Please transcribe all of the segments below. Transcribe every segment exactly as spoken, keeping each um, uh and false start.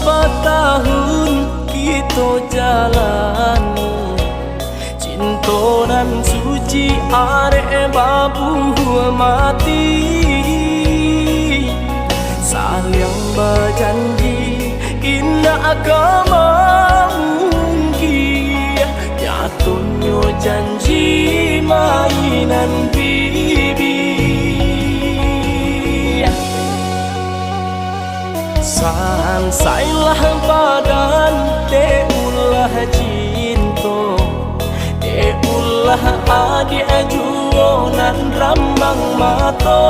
Batahun kito jalani, cinto nan suci arek babuah mati. Saliang bajanji indak ka mamungkia, nyatonyo janji mainan bibia. Sansailah badan, dek ulah cinto, dek ulah adiak juo nan rambang mato.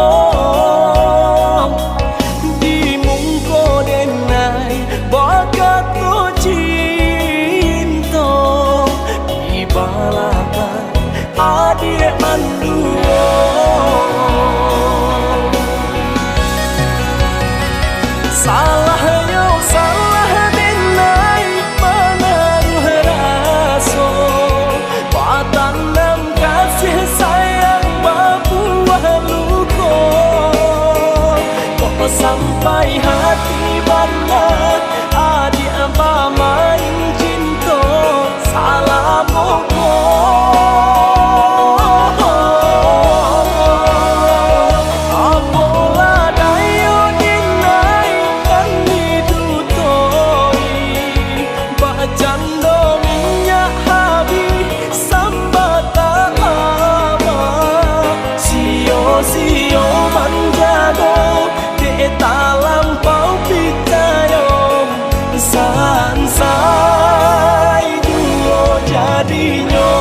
Di mungko denai bakato cinto, di balakang adiak manduo. Salahnyo salah denai manaruah raso, batanam kasih sayang babuah luko. Kok sampai hati bana, adiak bamain cinto salamo ko. Apolah dayo dinaikan didutoi, bacando minyak habih sambatang abah. Sio-sio manjago, dek talampau picayo, sansai juo jadinyo.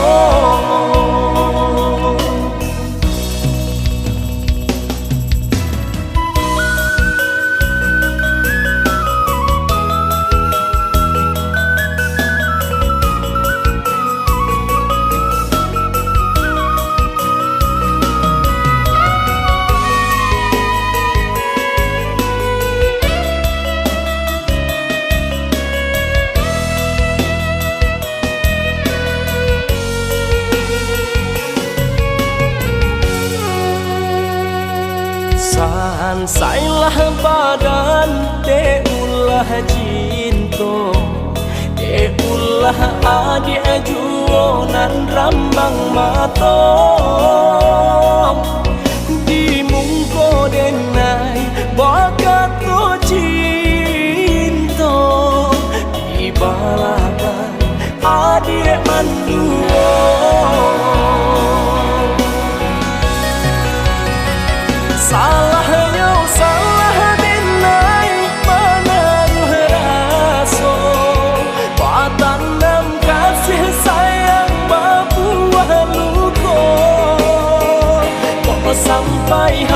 Sansailah badan, dek ulah cinto, dek ulah adiak juo nan rambang mato. Di mungko denai bakato cinto, di balakang adiak manduo. Salahnyo salah denai manaruah raso, batanam kasih sayang babuah luko. Kok sampai